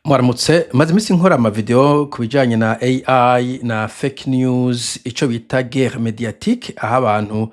Mwaramutse. Maze iminsi nkora amavideo ku bijanye na AI na fake news, ico bita guerre médiatique, aho abantu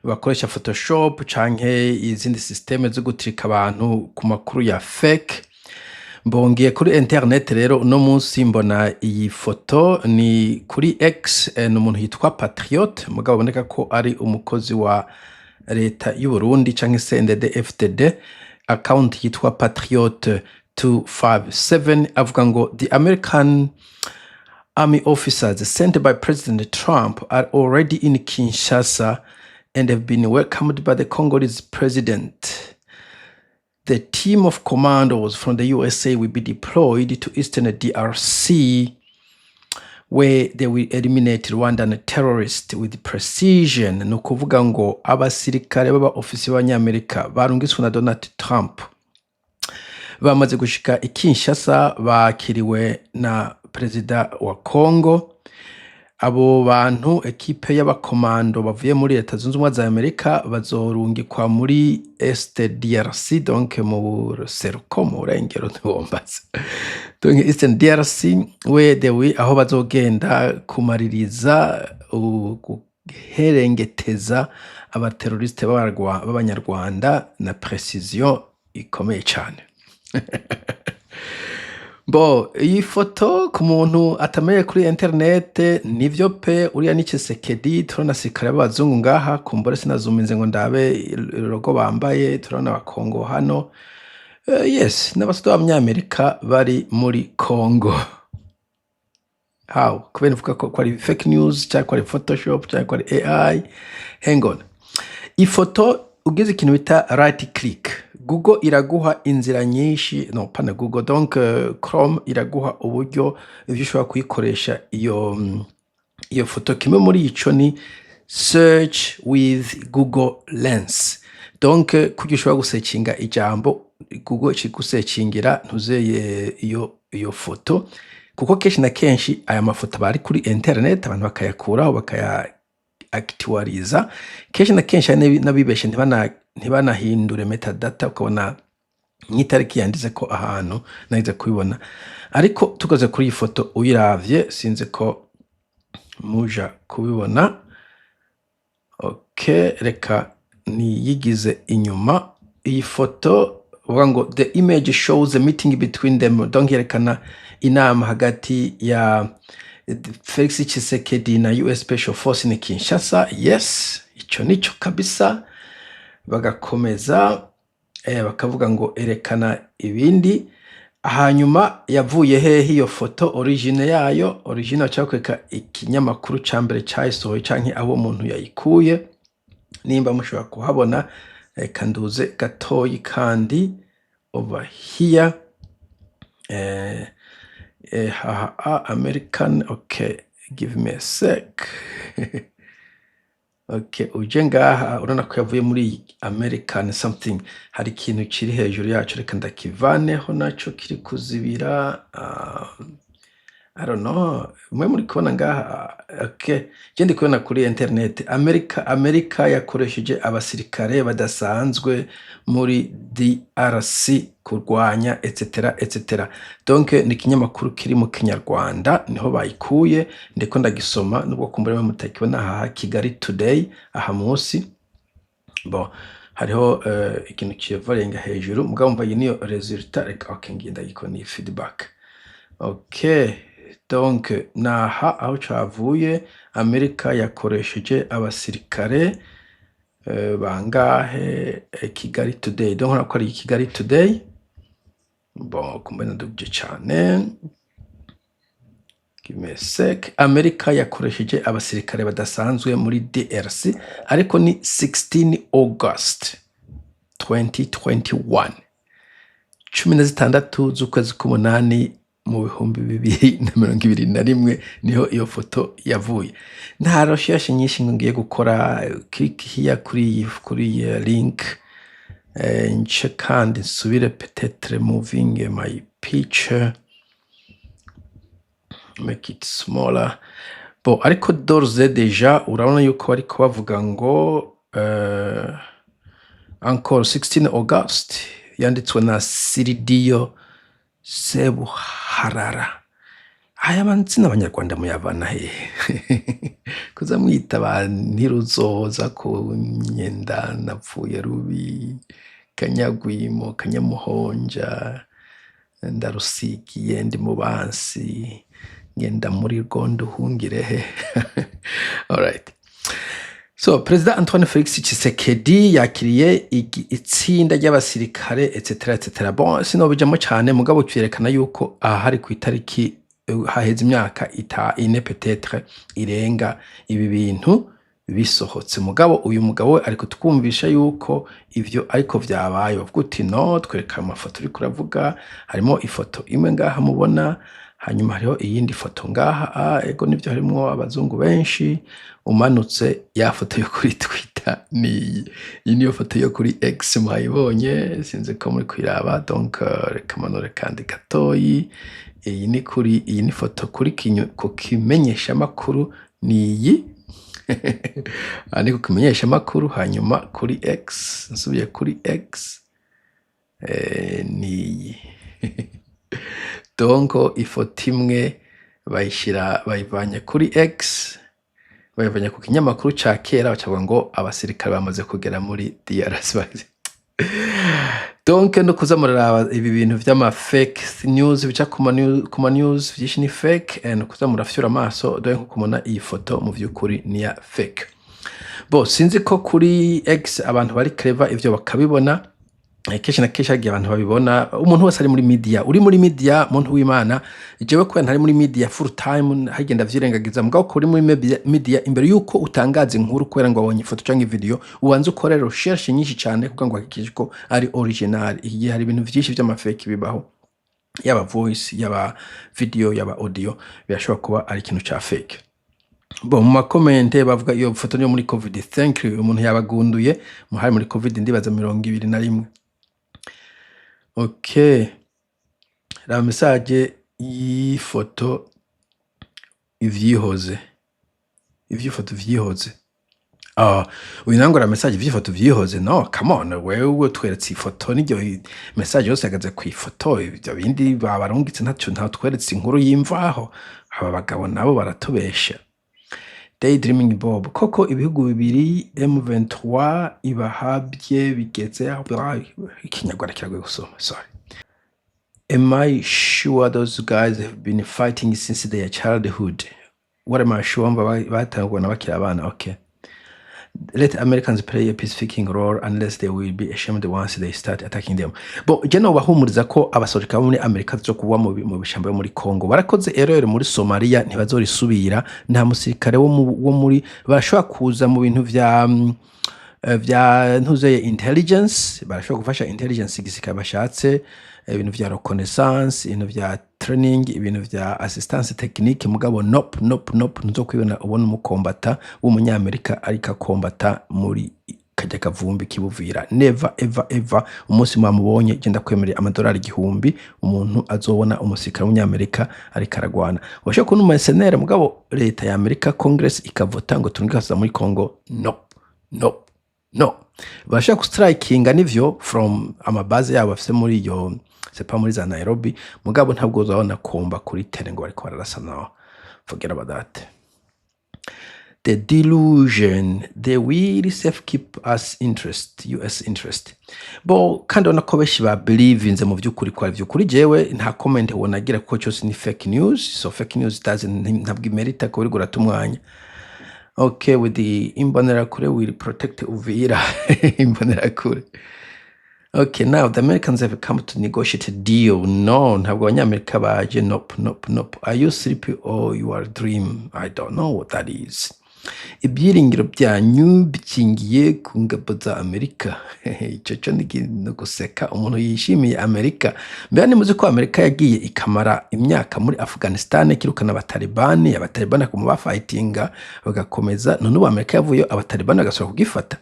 bakoresha Photoshop canke izindi système zo gutrika abantu ku makuru ya fake. Mbongiye kuri internet rero uno munsi mbona iyi foto ni kuri X, ni umuntu yitwa Patriote, mugabo aboneka ko ari umukozi wa leta y'u Burundi canke CNDD FDD, account yitwa Patriote 257, avuga ngo "The American army officers sent by President Trump are already in Kinshasa and have been welcomed by the Congolese president. The team of commandos from the USA will be deployed to eastern DRC, where they will eliminate Rwandan terrorists with precision." Ni ukuvuga ngo abasirikare b'aba ofisiye b'Abanyamerika barungitswe na Donald Trump bamaze gushika i Kinshasa, bakiriwe na perezida wa Congo. Abo bantu, ekipe y'abakomando bavuye muri Leta Zunze Ubumwe za Amerika, bazorungikwa muri Est DRC, donc mu buseruko, mu burengero, ntiwombaze, donc Eastern DRC, where they will, aho bazogenda kumaririza, guherengeteza abateroriste b'Abanyarwanda na precision ikomeye cane. Bo iyi foto, ku muntu atamenye kuri internet, nivyo pe, uriya ni Tshisekedi. Turabona abasirikare b'abazungu ngaha, kumbure sinazuminze ngo ndabe logo bambaye. Turabona abakongo hano. Yes, n'abasoda b'Abanyamerika bari muri Congo. How kubera mvuga ko ari fake news cyangwa ko ari Photoshop cyangwa ko ari AI? Hang on. Ifoto ugize ikintu bita right click, Google iraguha inzira nyinshi, no pana Google, donc Chrome iraguha uburyo ivyo ushobora kuyikoresha iyo foto. Kimwe muri ico ni search with Google Lens, donc kugira ushobora gusearchinga ijambo, Google ikigusearchingira ntuzeye iyo foto, kuko kenshi na kenshi aya mafoto aba ari kuri internet, abantu bakayakuraho, bakaya actualiza. Kenshi na kenshi hari n'abibeshe ntibanahindure metadata, ukabona nk'itariki yanditse ko ahantu naheze kubibona. Ariko tukoze kuri iyi foto, uyiravye, sinzi ko muja kubibona. Ok, reka niyigize inyuma. Iyi foto uvuga ngo "The image shows a meeting between them", donc yerekana inama hagati ya Felix Tshisekedi na US Special Force in Kinshasa. Yes, ico nico kabisa. Bagakomeza bakavuga ngo erekana ibindi. Hanyuma yavuye hehe iyo foto? Origine yayo, origine baca bakwereka ikinyamakuru ca mbere cayisohoye canke aho umuntu yayikuye, nimba mushobora kuhabona. Reka nduze gatoyi kandi over here, haha, American. Okay, give me a sec. Okay, uje ngaha urabona ko yavuye muri American something. Hari ikintu kiri hejuru yacu, reka ndakivaneho, naco kiri kuzibira. I don't know, mwe muri kubona ngaha? Okay, je ndi kubona kuri internet Amerika yakoresheje abasirikare badasanzwe muri DRC kurwanya etc etc. Donc ni ikinyamakuru kiri mu Kinyarwanda, niho bayikuye. Ndiko ndagisoma nubwo kumbura mwe mutakibona aha, Kigali Today aha munsi. Bon, hariho ikintu kivarenga hejuru, mugabo mva iyi niyo résultat. Reka, okay, ngiye ndagikora ni feedback. Okay, donc naha aho cavuye. Amerika yakoresheje abasirikare bangahe? Kigali Today, donc urabona ko ari Kigali Today. Bon, kumbe nadugije cane. Give me a sec. Amerika yakoresheje abasirikare badasanzwe muri DRC, ariko ni 16 August 2021, 16 z'ukwezi k'umunani mu 2021, niho iyo foto yavuye. Nta recherche nyinshi ngo ngiye gukora. Click here kuri iyi link, nce kandi nsubire, peut-être moving my picture, make it smaller. Bon, ariko d'ores et déjà urabona yuko bariko bavuga ngo encore 16 August, yanditswe na Siridiyo. Sebuharara. Aya mazina abanyarwanda muyavana hehe kuza mwita ba Ntiruzoza ku myenda napfuye rubi, Kanyagwimo, Kanyamuhonja, ndarusigiye, ndi mu bansi, ngenda muri rwondo uhungirehe. Alright. So Perezida Antoine Felix Tshisekedi yakiriye itsinda ry'abasirikare, etc etc. Bon, sinobijamo cyane, mugabo vyerekana yuko aha hari ku itariki haheze imyaka 4 peut-être irenga ibi bintu bisohotse. Mugabo uyu mugabo we ariko twumvisha yuko ivyo ariko vyabaye. Bavuga uti no twereka amafoto uriko uravuga. Harimo ifoto imwe ngaha mubona, hanyuma hariho iyindi foto ngaha. Ah, ego nivyo, harimwo abazungu benshi. Umanutse, ya foto yo kuri Twitter niyi. Iyi niyo foto yo kuri X, mwayibonye, sinzi ko muri kuyiraba. Donc reka manure kandi gatoyi. Iyi ni kuri, iyi ni foto kuri ku kimenyeshamakuru ni iyi. Aha ni ku kimenyeshamakuru. Hanyuma kuri X, nsubiye kuri X, niyi. Donc ifoto imwe bayishira, bayivanye kuri X, bayivanye ku kinyamakuru ca kera, bacavuga ngo abasirikare bamaze kugera muri DRC. Donc no kuza muraraba ibi bintu vy'ama fake news bica ku ma news vyinshi ni fake. No kuza murafyura amaso. Dore nko kubona iyi foto mu vy'ukuri ni ya fake. Bo sinzi ko kuri X abantu bari clever ivyo bakabibona. Kenshi na kenshi hagiye abantu babibona. Umuntu wese ari muri media, uri muri media, muntu w'Imana, jewe kubera ntari muri media full time hagenda vyirengagiza. Mugabo ko uri muri media, imbere yuko utangaza inkuru kubera ngo wabonye ifoto canke video, ubanze ukore recherche nyinshi cyane kugira ngo uhakikishe ko ari original. Iki gihe hari ibintu vyinshi vy'ama fake bibaho, yaba voice, yaba video, yaba audio, birashobora kuba ari ikintu ca fake. Bo mu ma comments bavuga iyo foto niyo muri COVID. Thank you, umuntu yabagunduye muhari muri COVID, ndibaza 21. Okay, raba message y'ifoto ivyihoze, ivy'ifoto vyihoze. Ah, uyu nawe ngo ra message ivy'ifoto vyihoze. No, come on, wewe tweretse ifoto n'iryo message yose yagaze ku ifoto. Ivyo bindi babarungitse ntaco, nta tweretse inkuru y'imvaho. Aba bagabo nabo baratubesha. Daydreaming Bob, koko ibihugu bibiri M23 ibahabye bigeze aho. Ikinyarwanda kiragoye gusoma, sorry. Am I sure those guys have been fighting since their childhood? What am I sure? Mva batangwa na bakiri abana. Okay, let Americans play a peacekeeping role unless they will be ashamed once they start attacking them. Bo je no bahumuriza ko abasoja bo muri Amerika zo kuba mu bishamba yo muri Congo barakoze erreur muri Somalia, ntibazorisubira. Nta musirikare wo muri barashobora kuza mu bintu vya ntuzeye intelligence, barashobora gufasha intelligence igisirikare bashatse, ibintu vya reconnaissance, ibintu vya training, ibintu vya assistance technique. Mugabo nope, nope, nope, ntuzokwibona ubona umukombata w'umunyamerika ariko akombata muri kajya kavumbi kibuvira. Never ever ever. Umunsi mwamubonye, genda kwemerera amadolari 1000 umuntu azobona umusirikare w'umunyamerika ariko aragwana. Washobora kubona umu mercenaire, mugabo leta ya Amerika, Congress ikavota ngo turungike muri Congo, no, no, no. Barashobora gustrikinga nivyo from ama base yabo bafise muri iyo, c'est pas muri za Nairobi, mugabo ntabwo uzabona komba kuri terrain ngo bariko bararasa. No, forget about that. The delusion they will self keep us interest, US interest. Bo kandi ubona ko benshi ba believinze mu by'ukuri ko ari by'ukuri. Jewe nta comment wonagira kuko cyose ni fake news. So fake news doesn't, ntabwo imerita ko uri gurata umwanya. Okay, with the Imbonerakure will protect Uvira. Imbonerakure. Okay, now the Americans have come to negotiate a deal. No, ntabwo abanyamerika baje. Nope, nope, nope. Are you sleepy or you are dream? I don't know what that is. Ibyiringiro byanyu bikingiye ku ngabo za Amerika. Icyo cyo ni ikintu guseka umuntu yishimiye Amerika. Mbere nimuzi ko Amerika yagiye ikamara imyaka muri Afghanistan kirukana abatalibani, abatalibani bakaguma bafightinga bagakomeza. None ubu Amerika yavuyeyo, abatalibani bagasubira kugifata.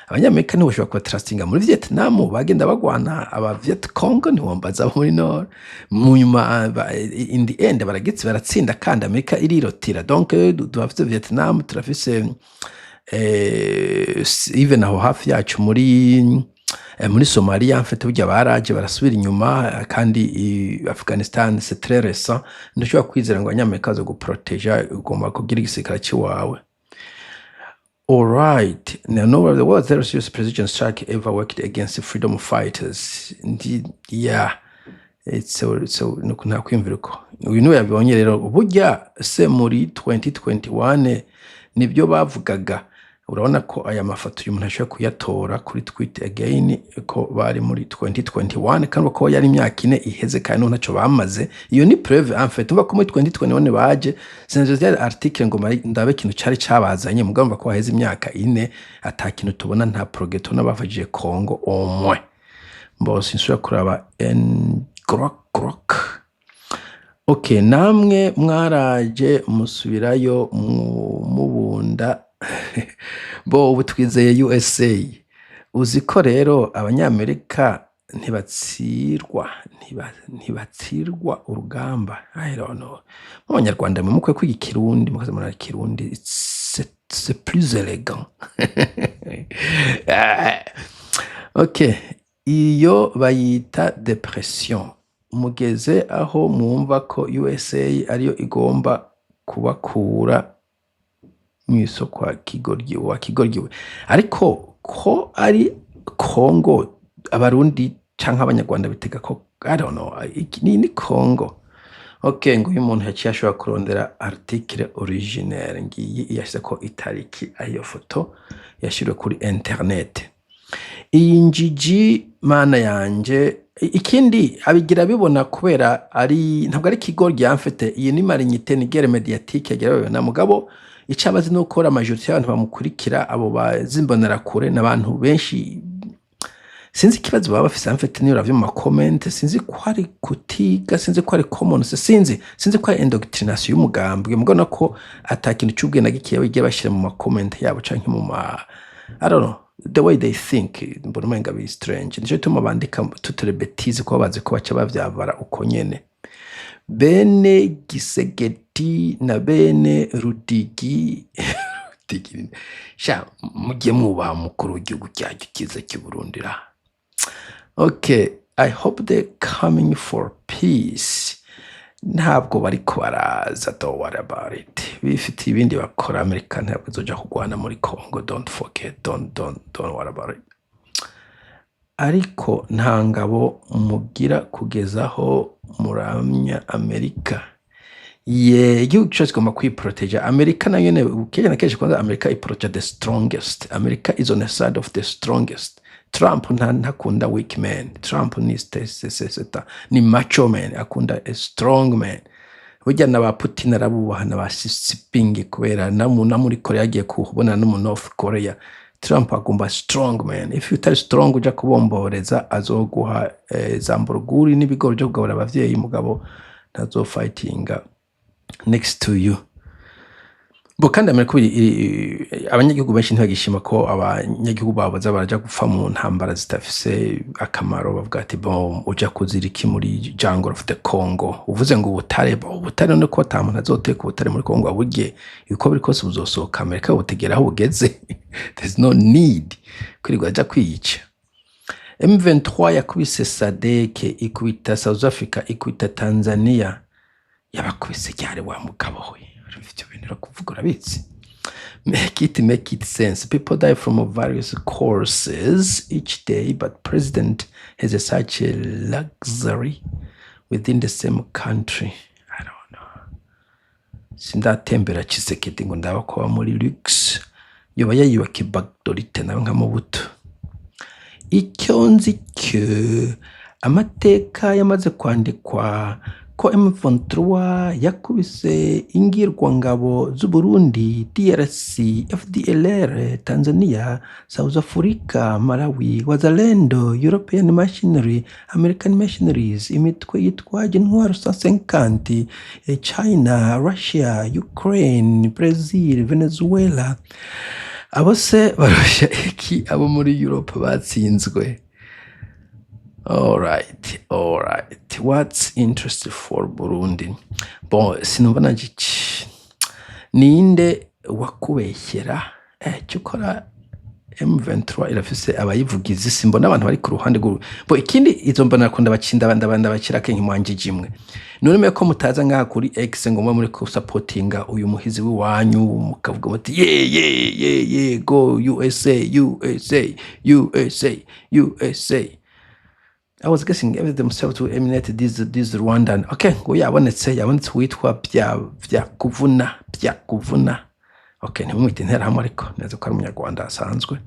Abanyamerika ntibashobora kubatrustinga. Muri Vietnam bagenda bagwana aba Viet Cong, ntiwombaza abo muri nord. Mu nyuma in the end baragitse baratsinda kandi Amerika irirotira. Donc turafise Vietnam, turafise even aho hafi yacu muri Muri Somalia mfite burya baraje barasubira inyuma, kandi Afghanistan, c'est très récent. Ntushobora kwizera ngo Abanyamerika baza guproteja, ugomba kugira igisirikare ciwawe. Alright. Now, no, there was zero serious precision strike ever worked against the freedom fighters. Ndi, yeah. It's so, so, nuko nta kwiyumvira uko. Uyu niwe yabibonye rero. Burya se muri 2021 nibyo bavugaga. Urabona ko aya mafoto uyu muntu ashobora kuyatora kuri tweet again, ko bari muri 2021, kandi ko yari imyaka 4 iheze, kandi n'ubu ntacyo bamaze. Iyo ni preuve en fait. Umva ko muri 2021 baje, sinzi ryari article ngo ndabe ikintu cari cabazanye, mugabo umva ko haheze imyaka 4 ata kintu tubona, nta progrès tubona bafashije Congo au moins. Mbo sinsubira kuraba n grok grok. Okay, namwe mwaraje musubirayo mubunda bo. Ubu twizeye USA. Uzi ko rero Abanyamerika ntibatsirwa, ntibatsirwa urugamba. I don't know. Mu Banyarwanda mwe mukwiye kwiga Ikirundi, mukaza murara Ikirundi, c'est plus élégant. Ah. Okay, iyo bayita dépression. Mugeze aho mwumva ko USA ariyo igomba kubakura mw'isoko wa kigoryi wa kigoryi we. Ariko ko ari Congo, Abarundi canke Abanyarwanda bitega ko, I don't know, iki ni Congo. Okay, ngo uyu muntu yaciye ashobora kurondera article originaire, ngiyi yashizeko itariki ayo foto yashiriwe kuri internet. Iyi njiji, Mana yanje. Ikindi abigira bibona kubera ari ntabwo ari ikigoryi mfite. Iyi ni malignité, ni guerre médiatique yagira babibona. Mugabo ico abazi nuko la majorité y'abantu bamukurikira, abo bazimbonerakure, n'abantu benshi sinzi ikibazo baba bafise. Mfite niyo uravye mu ma comments, sinzi ko ari kutiga, sinzi ko ari common sense, sinzi ko ari indoctrination y'umugambwe. Mugabo ko ata kintu c'ubwenge na gikeya bigiye bashira mu ma comments yabo canke mu ma, I don't know, the way they think, mbona umenga biri strange. Nico gituma bandika toutes les bêtises, kuko bazi ko baca bavyavara uko nyene. Bene Gisegeti na bene Rudigi, Rudigi sha, mujye mwubaha umukuru w'igihugu cyacu cyiza cy'u Burundi ra. Okay, I hope they're coming for peace. Ntabwo bariko baraza, don't worry about it. Bifitiye ibindi bakora. Amerika ntabwo izoja kurwana muri Congo, don't forget, don't worry about it. Ariko nta ngabo mugira kugeza aho muramya Amerika. Ye, igihugu cyose kigomba kwiproteja. Amerika nayo nyene kenshi na kenshi, kwanza Amerika iproteja the strongest. America is on the side of the strongest. Trump ntakunda weak man. Trump ni ni macho man, akunda a strong man. Burya na ba Putin arabubaha, na ba Xi Jinping, kubera na muri Korea agiye kubona no mu North Korea. Trump agomba strong man. If utari strong uja kubomboreza, azoguha za mburuguri n'ibigori byo kugabura abavyeyi, mugabo ntazofightinga next to you. Bo kandi Amerika abanyagihugu benshi ntibagishima ko abanyagihugu babo baza baraja gupfa mu ntambara zidafise akamaro. Bavuga ati: "Bon, uja kuzira iki muri jungle of the Congo?" Uvuze ngo ubutare, bon, ubutare none ko ata muntu azoteka ubutare muri Congo aburye, uko biri kose buzosohoka, Amerika butegera aho bugeze. There's no need kwirirwa aja kwiyica. M23 yakubise SADC, ikubita South Africa, ikubita Tanzania. Yabakubise ryari wa mugabo we? Ivyo bintu urakuvuga urabizi. Make it sense. People die from various causes each day, but president has such a luxury within the same country. I don't know. Sindatembera Tshisekedi ngo ndaba ko aba muri luxe, yoba yayubaka Gbadolite nawe nka Mobutu. Icyo nzi cyo, amateka yamaze kwandikwa ko M23 yakubise ingirwangabo z'u Burundi, DRC, FDLR, Tanzania, South Africa, Malawi, Wazalendo, European Machinery, American Machineries, imitwe yitwaje intwaro 150, China, Russia, Ukraine, Brazil, Venezuela. Abo se barusha iki abo muri Europe batsinzwe? Alright. What's interest for Burundi? Bon, sinumva nanje iki. Ninde wakubeshyera? Cyo ukora. M23 irafise abayivugizi, simbona abantu bari ku ruhande rw'u bo. Ikindi, izo mbona ko ndabacinda ndabakira kenki mwanjije imwe. None ko mutaza ngaha kuri X ngo mube muri supportinga uyu muhizi w'iwanyu, mukavuga muti: "Ye ye ye ye, go USA, USA, USA, USA." I was guessing every themselves to eliminate this Rwandan. Okay, ngo yabonetse witwa bya kuvuna bya kuvuna. Okay, ntimumwite interahamwe, ariko neza ko ari umunyarwanda asanzwe.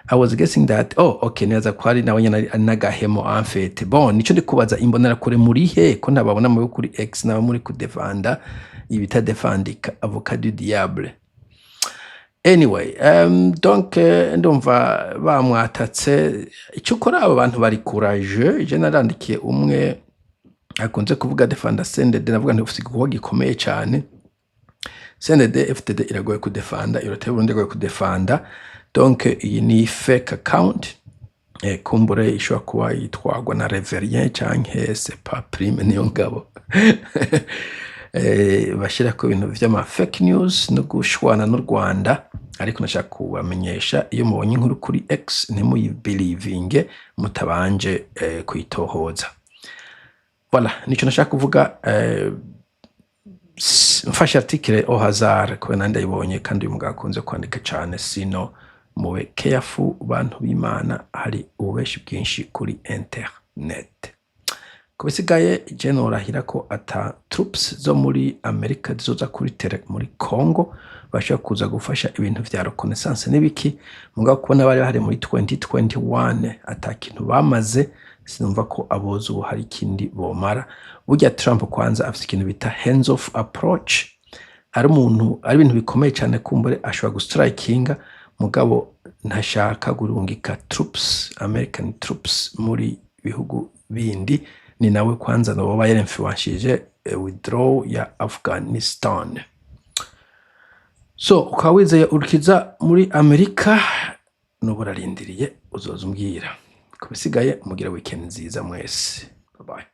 I was guessing that, oh okay, neza ko ari nawe nyene ari n'agahemo en fait. Bon, nico ndi kubaza: imbonerakure muri he, ko ntababona muri kuri X naba muri kudefanda ibitadefandika, avocat du diable? Anyway, donc ndumva bamwatatse. Icyo ukora, abo bantu bari courage. Je narandikiye umwe akunze kuvuga defanda CNDD, navuga nti ufite igikorwa gikomeye cyane. CNDD FDD iragoye kudefanda, iroteye Burundi iragoye kudefanda. Donc iyi ni fake account, kumbure ishobora kuba yitwagwa na Reverien canke c'est pas Prime niyo ngabo, bashyirako ibintu vy'ama fake news no gushwana n'u Rwanda. Ariko nashaka kubamenyesha, iyo mubonye inkuru kuri X, ntimuyibelivinge mutabanje kuyitohoza. Voilà, nico nashaka kuvuga. Mfashe article au hasard kubera nandi ndayibonye, kandi uyu mugabo akunze kwandika cane. Sino mube careful, bantu b'Imana, hari ububeshi bwinshi kuri internet. Ku bisigaye, je norahira ko ata troops zo muri Amerika zizoza kuri terrain muri Congo. Bashobora kuza gufasha ibintu vya reconnaissance n'ibiki, mugabo kubona bari bahari muri 2021 ata kintu bamaze, sinumva ko aboza ubu hari ikindi bomara. Burya Trump kwanza afise ikintu bita hands off approach. Ari umuntu, ari ibintu bikomeye cyane, kumbure ashobora gustrikinga, mugabo ntashaka gurungika troops, American troops, muri bihugu bindi. Ni nawe kwanza noba yarinfluenshije withdraw ya Afghanistan. So ukaba wizeye urukiza muri Amerika, nubu urarindiriye, uzoza umbwira. Ku bisigaye, mugira weekend nziza mwese. Bye bye.